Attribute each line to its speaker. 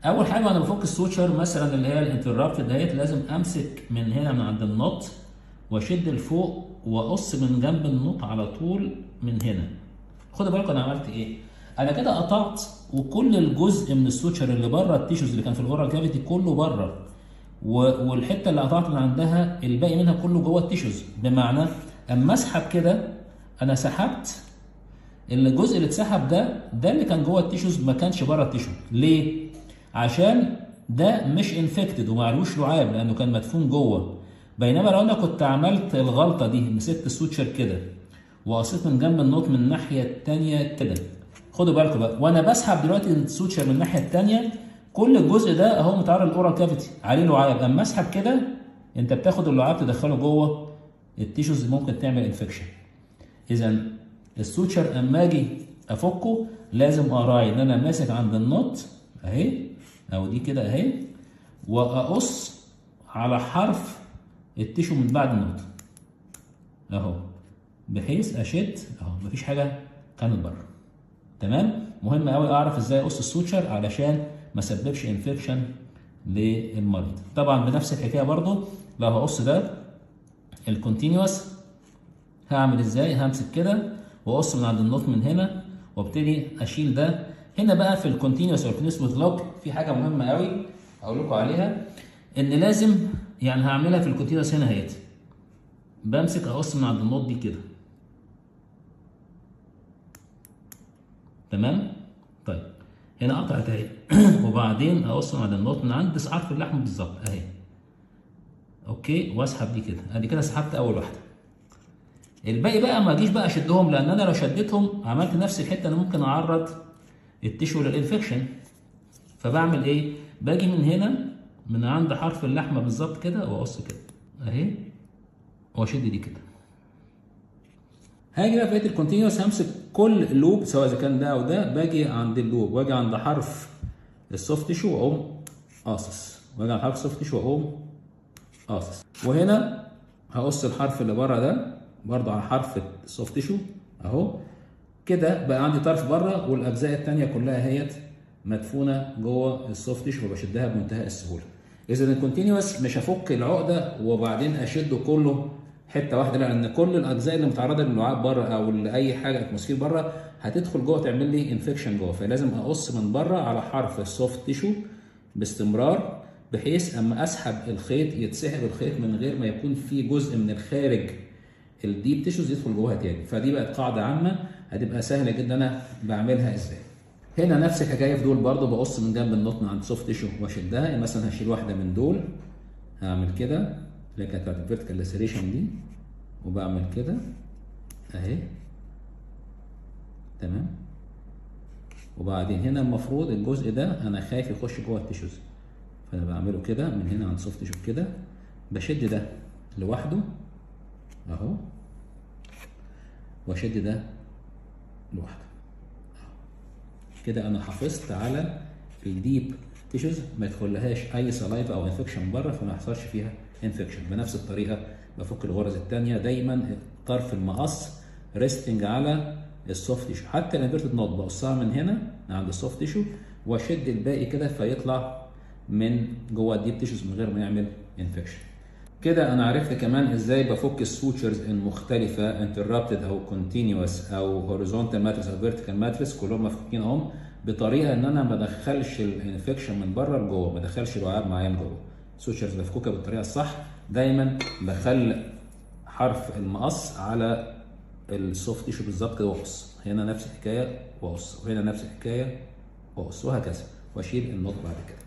Speaker 1: اول حاجة وانا بفك ال suture مثلا اللي هي ال interrupted ديت، لازم امسك من هنا من عند ال knot واشد لفوق واقص من جنب ال knot على طول من هنا. خدوا بالكم انا عملت ايه؟ انا كده قطعت، وكل الجزء من ال suture اللي بره ال tissues اللي كان في ال oral cavity كله بره، والحتة اللي قطعت من عندها الباقي منها كله جوه ال tissues. بمعنى اما اسحب كده انا سحبت الجزء اللي اتسحب ده اللي كان جوه ال tissues ما كانش بره ال tissue. ليه؟ عشان ده مش infected ومعلوش لعاب لانه كان مدفون جوه. بينما لو انا كنت عملت الغلطة دي، مسكت ال suture كده وقصيت من جنب ال knot من الناحية الثانية كده، خدوا بالكم بقى وانا بسحب دلوقتي ال suture من الناحية الثانية كل الجزء ده اهو متعرض لل oral cavity عليه لعاب، اما اسحب كده انت بتاخد اللعاب تدخله جوه ال tissues ممكن تعمل infection. اذا ال suture اما اجي افكه لازم اراعي ان انا ماسك عند ال knot اهي او دي كده اهي، واقص على حرف ال tissue من بعد ال knot اهو، بحيث اشد اهو مفيش حاجة كانت بره. تمام؟ مهم قوي اعرف ازاي اقص ال suture علشان ما اسببش infection للمريض. طبعا بنفس الحكاية برضو لو هقص ده ال continuous هعمل ازاي؟ همسك كده واقص من عند ال knot من هنا وابتدي اشيل ده. هنا بقى في ال continuous او ال continuous with lock في حاجة مهمة قوي اقول لكم عليها، ان لازم يعني هعملها في ال continuous هنا اهيت، بمسك اقص من عند ال knot دي كده. تمام؟ طيب هنا قطعت اهي وبعدين اقص من عند ال knot من عند حرف اللحم بالظبط اهي. okay، واسحب دي كده، ادي كده سحبت اول واحدة. الباقي بقى ما اجيش بقى اشدهم، لان انا لو شديتهم عملت نفس الحتة انا ممكن اعرض ال tissue لل infection. فبعمل ايه؟ باجي من هنا من عند حرف اللحمة بالظبط كده واقص كده اهي واشد دي كده. هاجي بقى في بقية ال continuous همسك كل lobe سواء اذا كان ده او ده، باجي عند ال lobe واجي عند حرف ال soft tissue واقوم قاصص، واجي عند حرف ال soft tissue واقوم قاصص. وهنا هقص الحرف اللي بره ده برضه على حرف ال soft tissue اهو. كده بقى عندي طرف بره والاجزاء الثانية كلها اهيت مدفونة جوه ال soft tissue وبشدها بمنتهى السهولة. اذا ال continuous مش هفك العقدة وبعدين اشده كله حتة واحدة، لان كل الاجزاء اللي متعرضه للعاب بره او لاي حاجة atmosphere بره هتدخل جوه تعمل لي infection جوه، فلازم اقص من بره على حرف ال soft tissue باستمرار، بحيث اما اسحب الخيط يتسحب الخيط من غير ما يكون في جزء من الخارج ال deep tissues يدخل جواها تاني. فدي بقت قاعدة عامة هتبقى سهلة جدا انا بعملها ازاي. هنا نفس الحكاية في دول برضو، بقص من جنب ال knot من عند soft tissue واشدها. يعني مثلا هشيل واحدة من دول، هعمل كده اللي كانت بتاعت ال vertical laceration دي، وبعمل كده اهي. تمام. وبعدين هنا المفروض الجزء ده انا خايف يخش جوه ال tissues، فانا بعمله كده من هنا عند soft tissue كده، بشد ده لوحده اهو واشد ده لوحده كده. انا حافظت على ال deep tissues ما يدخلهاش اي saliva او infection بره، فما يحصلش فيها infection. بنفس الطريقة بفك الغرز الثانية، دايما طرف المقص resting على ال soft tissue، حتى ال inverted knot بقصها من هنا عند ال soft tissue واشد الباقي كده فيطلع من جوه ال deep tissues من غير ما يعمل infection. كده انا عرفت كمان ازاي بفك ال sutures المختلفة interrupted او continuous او horizontal mattress او vertical mattress، كلهم مفكوكين اهم، بطريقة ان انا ما ادخلش ال infection من بره لجوه، ما ادخلش لعاب معايا لجوه. sutures مفكوكه بالطريقة الصح، دايما بخلي حرف المقص على ال soft tissue بالظبط كده واقص. هنا نفس الحكاية واقص، وهنا نفس الحكاية واقص، وهكذا، واشيل ال knot بعد كده.